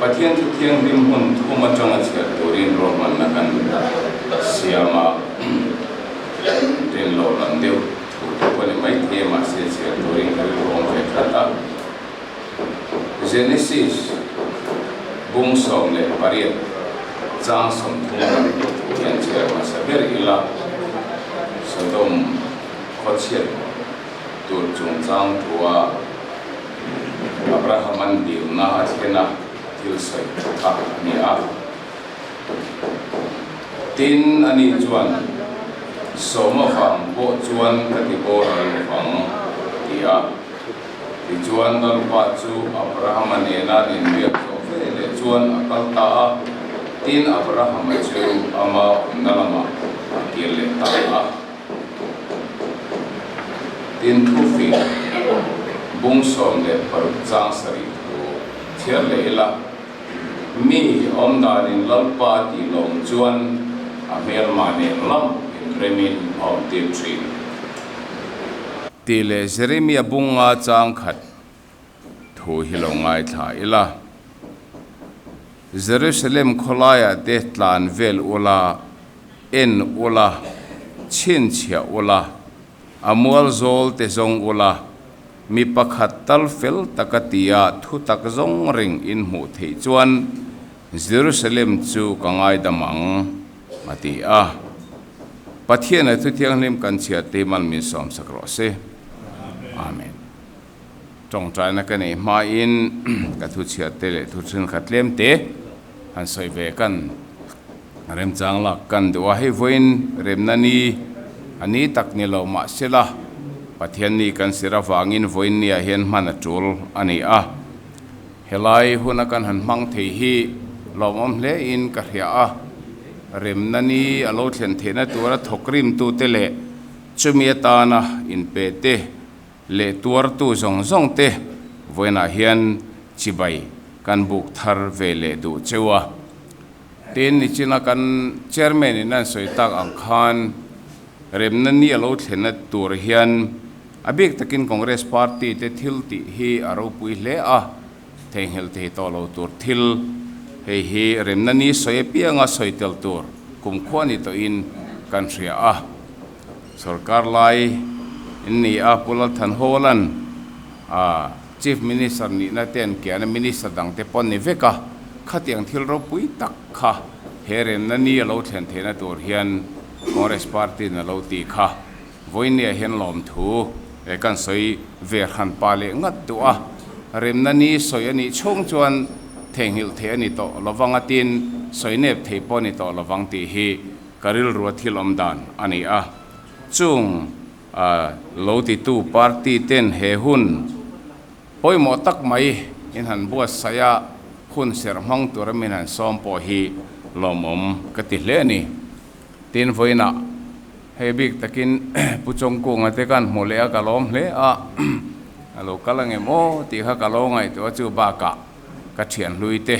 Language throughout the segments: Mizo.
Pathian Thu Thianghlim hmun thum atanga chhiar turin ruahmanna kan siam a, rinloh lam deuh thu te pawh ni maithei a, mahse chhiar turin ka rilru awm ve tlat a. Genesis bung 18 chang 30 lam thu hian chhiar hmasa ber ila Sodom khawchhiat tur chungchang thua Abraham-a'n dilna a thlen a, thil sawi kha a ni a. Tin, ani chuan, Sawma vang pawh chuan ka ti boral lo vang, a ti a. Tichuan, Lalpa chu Abraham-a nena an inbiak zawh ve leh chuan a kal ta a, tin, Abraham-a chu ama awmna lamah a kir leh ta a. Tin, thufing bung 16 chang sarih thu chhiar leh ila, Mi awm danin Lalpa tih lawm chuan a hmelma nen lam inremin a awm tir thin. Tih leh Jeremia bunga chang khat thu hi lo ngaithla ila. Jerusalem khawlaiah te tlan vel ula, en ula, chhinchhiah ula, a mual zawl te zawng ula, mi pakhat tal fel taka tia thu tak zawng reng in hmuh theih chuan Jerusalem chu ka ngaidam ang, a ti a. Pathian a thu thianghlim kan chhiat te mal min sawmsak rawh se. Amen. Tawngtaina ka neih hmain ka thu chhiat te leh thu thenkhat tlem te han sawi ve kan remchang lak kan duh a. Hei vawiin remna ni a ni tak ni lo mahsela Pathian ni kan sir avangin vawiin niah hian hman a tul a ni a. Helai huna kan han hmang thei hi lawmawm hle in ka hria a. Remna ni a lo thlen theihna tura thawk rimtute leh chumi atana inpe te leh tuartu zawng zawng te vawiinah hian chibai kan buk thar ve leh duh cheu a. Tin, nichina kan Chairman in an sawi tak ang khan remna ni a lo thlenna tur hian a bik takin Congress Party te thil tih hi a ropui hle a, theihnghilh thei tawh lo tur thil hei hi remna ni sawi apianga sawi tel tur kumkhua ni tawhin kan hria a. Sorkar lai in ni a, Pu Lalthanhawla'n a Chief Minister nihna te an kian a, Minister dang te pawh an ni vek a, khatiang thil ropui tak kha he remna ni a lo thlen theihna tur hian Congress Party in a lo tih kha vawinia hian lawmthu he kan sawi ve hran pa leh ngat duh a, remna ni sawi a nih chhung chuan theihnghilh theih a ni tawh lovang a tin sawi nep thei pawh a ni tawh lovang tih hi Ka rilrua thil awm dan a ni a, chung lo titu party ten he hun pawimawh tak mai in han buatsaih a, hun serh hmang tura min han sawm pawh hi lawmawm ka ti hle a ni. Tin, vawiinah hei bik takin Pu Chawngkunga te kan hmu leh a, ka lawm hle a, a lo kal ang em aw tih kha ka lo ngaihtuah a, chu bakah ka thian hlui te,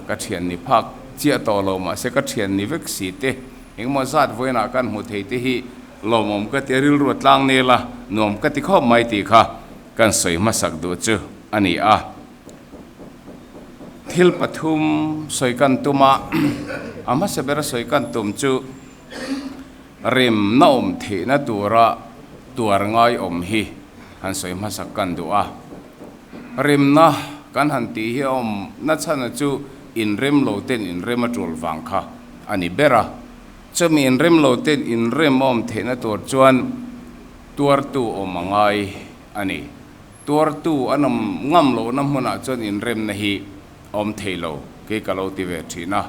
ka thian ni phak chiah tawh lo mahse ka thian ni vek si te engemaw zat vawiinah kan hmu thei te hi lawmawm ka ti a, rilru a tlang nel a, nuam ka ti khawp mai tih kha kan sawi hmasak duh chu a ni a. Thil pathum sawi kan tum a, a hmasa bera sawi kan tum chu rem na awm theihna tura tuar ngai awm hi han sawi hmasak kan duh a. Remna kan han tih hi a awm nachhana chu inrem lo ten inrem a tul vang kha a ni ber a. Chumi inrem lo ten inrem a awm theihna tur chuan tuartu awm a ngai a ni. Tuartu an awm ngam lohna hmunah chuan inremna hi a awm thei lo kei ka lo ti ve thin a.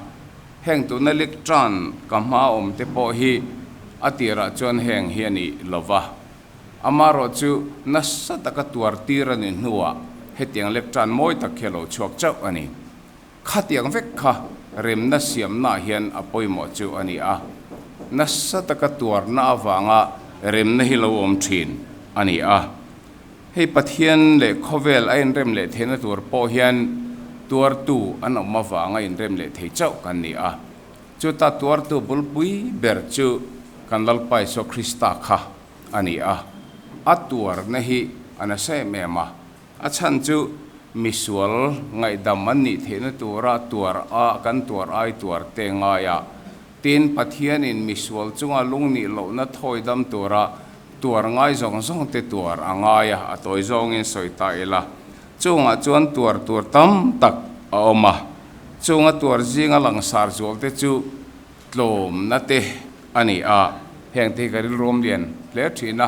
Heng tuna lectern ka hma awm te pawh hi a tirah chuan heng hi a ni lova. Amaherawh chu nasa taka tuar tir a ni hnuah hetiang lectern mawi tak hi a lo chhuak chauh a ni. Khatiang vek kha remna siamnaah hian a pawimawh chu a ni a, nasa taka tuarna avanga remna hi lo awm thin a ni a. Hei Pathian leh khawvel a inrem leh theihna tur pawh hian tuartu an awm avanga inrem leh thei chauh kan ni a. Chuta tuartu bulpui ber chu kan Lalpa Isua Krista kha a ni a, a tuarna hi a nasa em em a. A chhan chu Misual ngaihdam an nih theihna tura tuar a kan tuar ai tuar te ngai a. Tin, Pathianin misual chunga lung nih lohna thawi dam tura tuar ngai zawng zawng te tuar a ngai a, a tawi zawngin sawi ta ila. Chungah chuan tuar tur tam tak a awm a, chunga tuar zinga langsar zual te chu tlawmna te a ni a. Heng te hi ka rilruam lian hle thin a.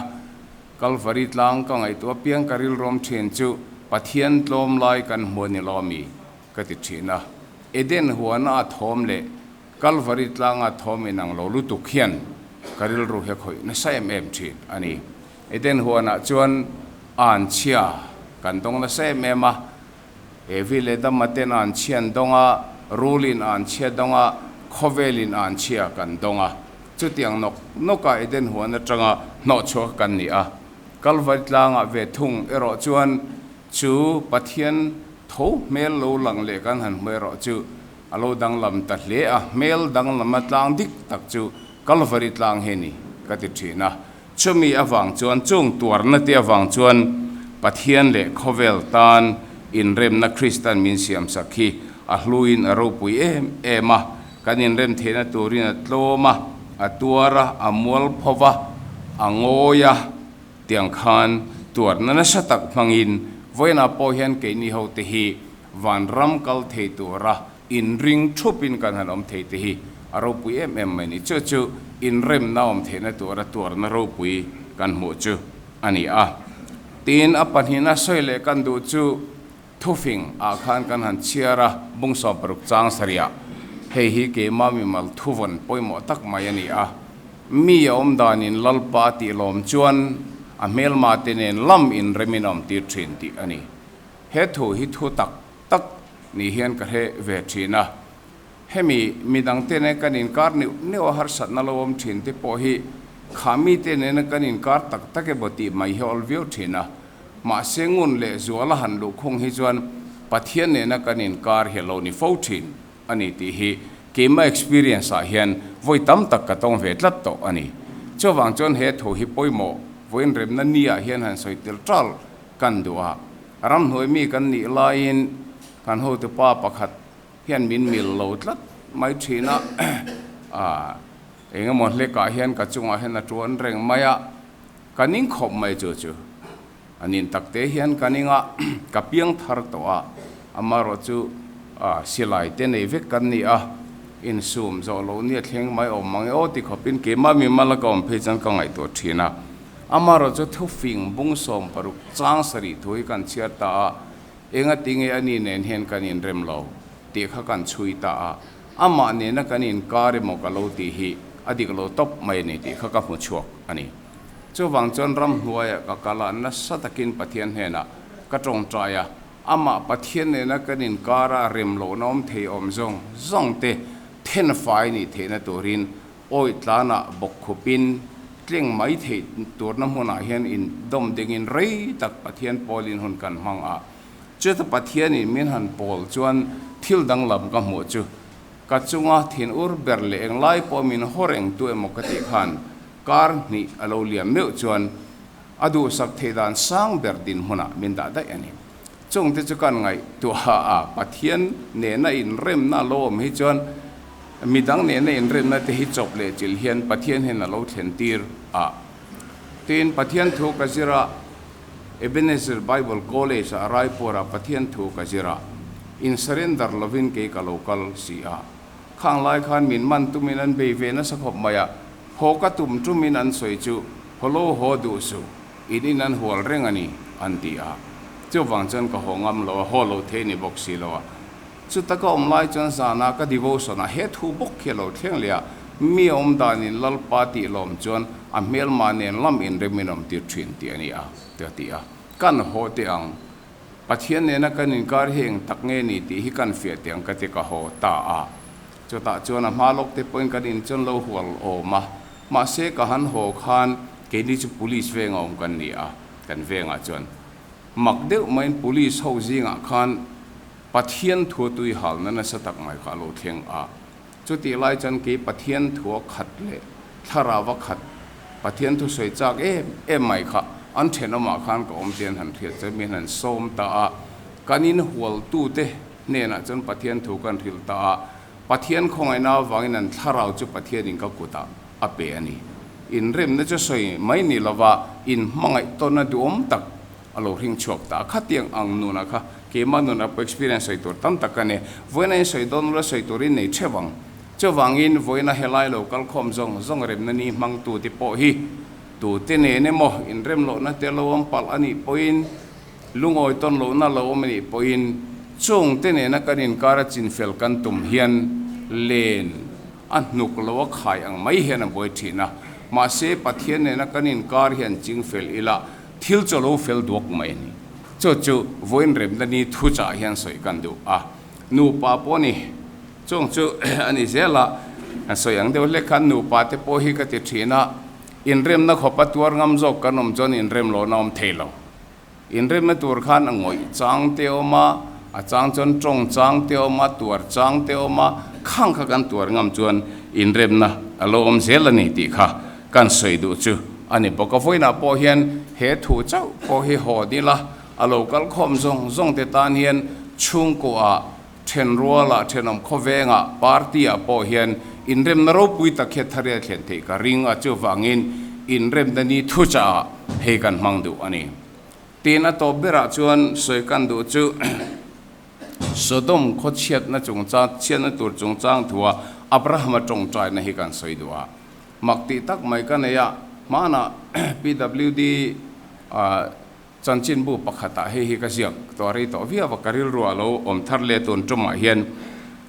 Kalvari tlang ka ngaihtuah piang ka rilruam thin chu Pathian tlawm lai kan hmu a ni lo ami? ka ti thin a. Eden huana a thawm leh Kalvari tlanga thawm inang lo lutuk hian ka rilru hi a khawih nasa em em thin a ni. Eden huanah chuan anchhia kan dawng nasa em em a, Evi leh Dama ten anchhia an dawng a, Rulin anchhia dawng a, khawvelin anchhia kan dawng a. Chutiang nawk nawkah Eden huan atanga hnawhchhuak kan ni a. Kalvari tlangah ve thung erawh chuan chu Pathian tho hmel lo lang leh kan han hmu erawh chu a lo danglam ta hle a, hmel danglama tlang dik tak chu Kalvari tlang hi a ni ka ti thin a. Chumi avang chuan chung tuarna te avang chuan Pathian leh khawvel tan inremna Kristan min siamsak hi a hluin a ropui em em a, kan inrem theihna turin a tlawm a, a tuar a, a mual pho va, a ngawi a, tiang khan tuarna nasa tak hmangin vawiinah pawh hian keini hote hi vanram kal thei tura Inring thupin kan han awm thei te hi a ropui em em mai ni. Chu chu inremna awm theihna tura tuarna ropui kan hmuh chu a ni a. Tin, a pahnihna sawi leh kan duh chu thufing ah khan kan han chhiar a, bung 16 chang sarih ah. Hei hi keimah mimal thuvawn pawimawh tak mai a ni a. Mi a awm danin Lalpa tih lawm chuan a hmelma te nen lam inremin a awm tir thin tih a ni. He thu hi thu tak tak ni hian ka hre ve thin a, hemi midangte nen kan inkar neuh neuh a harsatna lo awm thin te pawh hi kha mite nena kan inkar tak tak emaw tih mai hi a awl viau thin a, mahse ngun leh zuala han luhkhung hi chuan Pathian nena kan inkar hi a lo ni fo thin a ni tih hi keima experience ah hian vawi tam tak ka tawng ve tlat tawh a ni. Chuvang chuan he thu hi pawimawh vawiin remna ni ah hian han sawi tel tal kan duh a. Ramhnuai mi kan nih laiin kan hotupa pakhat hian min mil lo tlat mai thin a, eng emaw hlekah hian ka chungah hian a tuan reng mai a, ka ning khawp mai chu chu. A nin takte hian ka ning a, ka piang thar tawh a, amaherawh chu silai te nei vek kan ni a, insum zawh loh nia thleng mai awm mang e aw ti khawpin keimah mimal a ka awm phei chuan ka ngaihtuah thin a. Amaherawh chu thufing bung 16 chang sarih thu hi kan chhiar ta a, enga tinge a ni nen hian kan inrem lo tih kha kan chhui ta a, amah nena kan inkar emaw ka lo tih hi a dik lo tawp mai a ni tih kha ka hmu chhuak a ni. Chuvang chuan ramhnuaiah ka kal a, nasa takin Pathian hnenah ka tawngtai a, amah Pathian nena kan inkar a rem lohna awm thei awm zawng zawng te thenfai nih theihna turin Awi tlanah bawk khupin tling mai theih turna hmunah hian in dawm dingin rei tak Pathian pawlin hun kan hmang a. Chuta Pathianin min han pawl chuan thil danglam ka hmuh chu ka chunga thin ur ber leh englai pawh min haw reng tu emaw ka tih khan kar hnih a lo liam meuh chuan a duhsak theih dan sang ber dinhmunah min dah daih a ni. Chungte chu kan ngaihtuah a, Pathian nena inremna a lo awm hi chuan midang nena inremna te hi chawp leh chilh hian Pathian hian a lo thlen tir a. Tin, Pathian thu ka zir a, Ebenezer Bible College ah Raipur ah Pathian thu ka zir a, in surrender lovin kei ka lo kal si a. Khang lai khan min man tumin an bei ve nasa khawp mai a, haw ka tum tumin an sawi chu, haw lo haw duh suh. In in an hual reng a ni, an ti a. Chuvang chuan ka haw ngam lo a, haw lo thei ni bawk si lo a. Chuta ka awm lai chuan zana ka devotion a he thu bawk hi a lo thleng leh a, mi awm danin Lalpa tih lawm chuan a hmelma nen lam inrem in awm tir thin tih a ni a, ti a ti a. Kan haw teh ang. Pathian nena kan inkar hi eng tak nge ni tih hi kan fiah teh ang ka ti ka haw ta a. Chutah chuan a hma lawk te pawhin kan in chuan lo hual awm a. Mahse ka han haw khan keini chu police venga awm kan ni a, kan vengah chuan mak deuh maiin police ho zingah khan Pathian thua tui halna nasa tak mai kha a lo thleng a. Chutih lai chuan kei Pathian thua khat leh thlarava khat Pathian thu sawi chak em em mai kha an thenawmah khan ka awm te an han hriat chuan mi han sawm ta a. Kan inhualtute hnenah chuan Pathian thu kan hrilh ta a, Pathian khawngaihna avangin an thlarau chu Pathianin ka kutah a pe a ni. Inremna chu sawi mai ni lova inhmangaih tawnna duhawm tak a lo hring chhuak ta a. Khatiang ang nunah kha keimah nunah pawh experience sawi tur tam tak ka nei. Vawiina in sawi dawn ula sawi turin nei theuh ang. Chuvangin vawiina helai lo kalkhawm zawng zawng remna ni hmangtute pawh hi tute nen emaw inremlohna te lo awm palh a nih pawhin, Lungawi tawn lohna lo awm a nih pawhin chungte nena kan inkara chinfel kan tum hian len a hnuk lo a khai ang mai hian a buai thin a. Mahse, Pathian nena kan inkar hian chingfel ila thil chu a lo fel duak mai a ni. Chu chu vawiin remna ni thuchah hian sawi kan duh a. Nupa pawh a ni. Chung chu a ni zel a, sawi ang deuh hlek khan nupa te pawh hi ka ti thin a, inremna khawpa tuar ngam zawk kan awm chuan inrem lohna awm thei lo. Inremna tur khan a ngawih chang te awm a, a chang chuan tawng chang te awm a, tuar chang te awm a, khang kha kan tuar ngam chuan inremna a lo awm zel a ni tih kha kan sawi duh chu a ni bawk a. Vawiinah pawh hian he thu chauh pawh hi haw dil a, a lo kal khawm zawng zawng te tan hian chhungkuaah, thenrualah, thenawm khawvengah, party-ah pawh hian inremna ropui tak hian thar a thlen theih ka ring a, chuvangin inremna ni thuchah hei kan hmang duh a ni. Tin, a tawp berah chuan sawi kan duh chu Sodom khaw chhiatna chungchang, chhiatna tur chungchang thua Abrahama tawngtaina hi kan sawi duh a. Mak tih tak mai ka nei a, hmanah PWD Chanchinbu pakhatah hei hi ka ziak tawh rei tawh viau a, ka rilru a lo awm thar leh tun tumah hian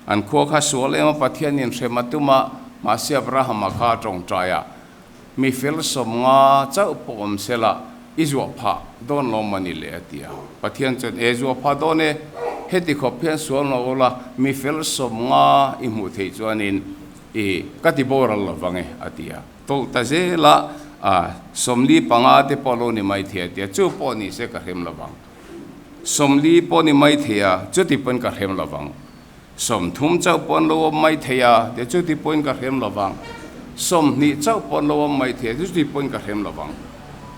an khua kha sual em a, Pathianin hrem a tum a, mahse Abrahama kha a tawngtai a, mi fel sawmnga chauh pawh awm se la, i zuah phah dawn lo mawni le a ti a. Pathian chuan, E zuah phah dawn e, heti khawp hian sual lo ula, mi fel sawmnga i hmuh theih chuanin i ka ti boral lo vang e a ti a. Tawlh ta zel a, a, 45 te pawh lo ni mai thei a tia, chu pawh ni se ka hrem lo vang. 40 pawh ni mai thei a, chuti pawhin ka hrem lo vang. 30 chauh pawh an lo awm mai thei a, tia chuti pawhin ka hrem lo vang. 20 chauh pawh an lo awm mai thei a, chuti pawhin ka hrem lo vang.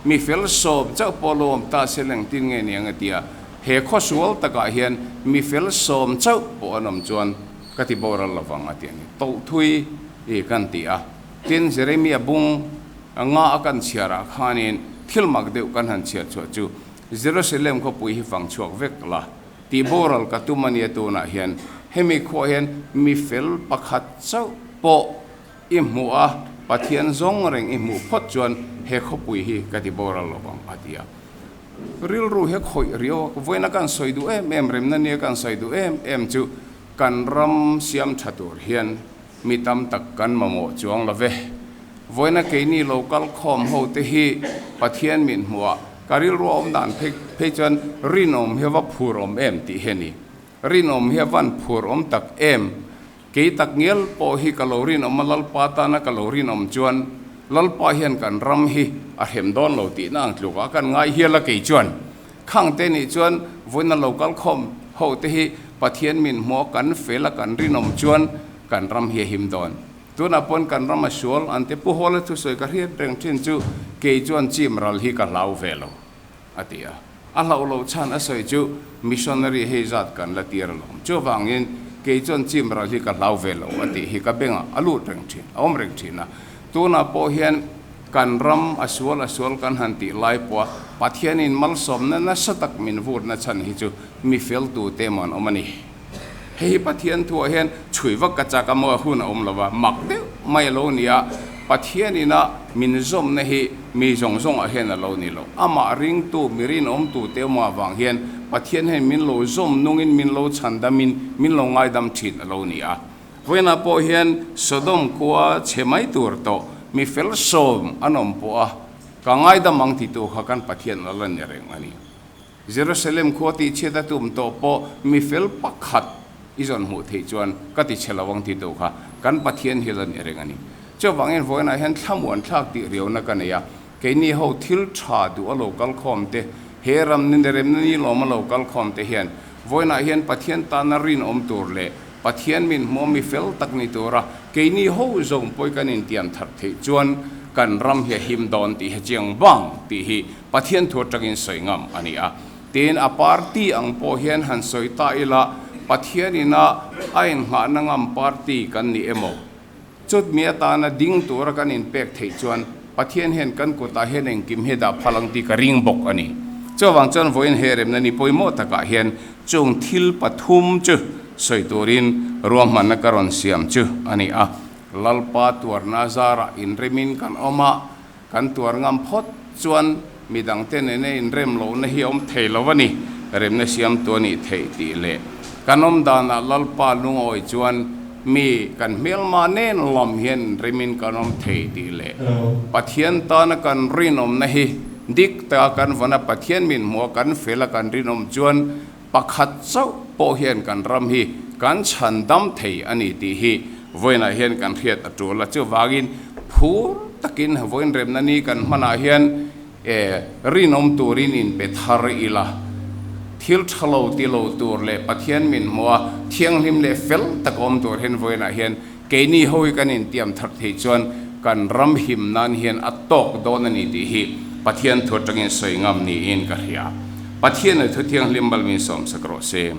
Mi fel 10 chauh pawh lo awm ta se lengtin nge ni ang a tia, he khawsual takah hian mi fel 10 chauh pawh an awm chuan ka ti boral lo vang a ti a ni. Tawlh thui i kan ti a. Tin, Jeremia bung nga a kan chhiarah khanin thil mak deuh kan han chhiar chhuah chu, Jerusalem khawpui hi fang chhuak vek la, tih boral ka tum a nia tunah hian hemi khuah hian mi fel pakhat chauh pawh i hmuh a, Pathian zawng reng i hmuh phawt chuan he khawpui hi ka ti boral lo vang, a ti a. Rilru hi a khawih riau a, vawiina kan sawi duh em em, remna nia kan sawi duh em em chu kan ram siam tha tur hian Mi tam tak kan mamawh chuang lo ve. Vawiina keini lo kal khawm ho te hi Pathian min hmuh a, ka rilru a awm dan phei phei chuan rinawm hi a va phur awm em tih hi a ni. Rinawm hi a van phur awm tak em. Kei tak ngial pawh hi ka lo rinawm a, Lalpa tana ka lo rinawm chuan Lalpa hian kan ram hi a hrem dawn lo tihna ang tlukah kan ngai hial a kei chuan. Khang te nih chuan vawiina lo kal khawm ho te hi Pathian min hmuh a kan fel a kan rinawm chuan kan ram hi a him dawn. Tunah pawn kan ram a sual an ti. Pu Hawla thusawi ka hriat reng thin chu kei chuan chim ral hi ka hlau ve lo a ti a. A hlauh loh chhan a sawi chu missionary hei zat kan la tir alawm. Chuvangin kei chuan chim ral hi ka hlau ve lo a tih hi ka bengah a lut reng thin, a awm reng thin a. Tunah pawh hian kan ram a sual a sual kan han tih lai pawha Pathianin malsawmna nasa tak min vurna chhan hi chu mi fel tute emaw an awm a ni. Hei hi Pathian thuah hian chhui vak ka chak a maw hun a awm lo va, mak deuh mai a lo ni a, Pathianina min zawmna hi mi zawng zawngah hian a lo ni lo. Amah ringtu, mi rinawmtute emaw avang hian Pathian hian min lo zawm nungin min lo chhandamin min lo ngaidam thin a lo ni a. Vawiinah pawh hian Sodom khua chhe mai tur tawh mi fel 10 an awm pawh a, ka ngaidam ang titu kha kan Pathian a la ni reng a ni. Jerusalem khua tihchhiat a tum tawh pawh mi fel pakhat i zawn hmuh theih chuan ka ti chhe lo ang titu kha kan Pathian hi la ni reng a ni. Chuvangin vawiinah hian thlamuan thlak tih riauna ka nei a, keini ho thil tha duh a lo kal khawm te, he ram ni remna ni lawm a lo kal khawm te hian vawiinah hian Pathian tana rinawm tur leh Pathian min hmuh mi fel tak ni tura keini ho zawng pawi kan intiam thar theih chuan kan ram hi a him dawn tih hi chiang bang tih hi Pathian thu atangin sawi ngam a ni a. Tin, a party ang pawh hian han sawi ta ila, Pathian ina a inngahna ngam party kan ni emaw? Chutmi atana ding tura kan inpek theih chuan Pathian hian kan kutah hian engkim hi dah phal ang tih ka ring bawk a ni. Chuvang chuan vawiin he remna ni pawimawh takah hian chung thil pathum chu sawi turin ruahmanna ka rawn siam chu a ni a. Lalpa tuarna zarah inremin kan awm a, kan tuar ngam phawt chuan midangte nena inrem lohna hi a awm thei lo a ni. Remna siamtu a nih theih tih leh kan awm danah Lalpa lungawi chuan mi kan hmelma nen lam hian inremin kan awm thei tih leh Pathian tana kan rinawmna hi dik taka kan vana Pathian min hmuha kan fel a kan rinawm chuan Pakhat chauh pawh hian kan ram hi kan chhan dam thei a ni tih hi vawiinah hian kan hriat a tul a. Chuvangin phur takin vawiin remna ni kan hmanah hian rinawm turin inpe thar ila, thil tha lo ti lo tur leh Pathian min hmuh a thianghlim leh fel tak awm tur hian vawiinah hian keini ho hi kan intiam thar theih chuan kan ram him nan hian a tawk dawn a ni tih hi Pathian thu atangin sawi ngam niin ka hria. Pathian leh Thuthianghlim mal min sawmsak rawh se.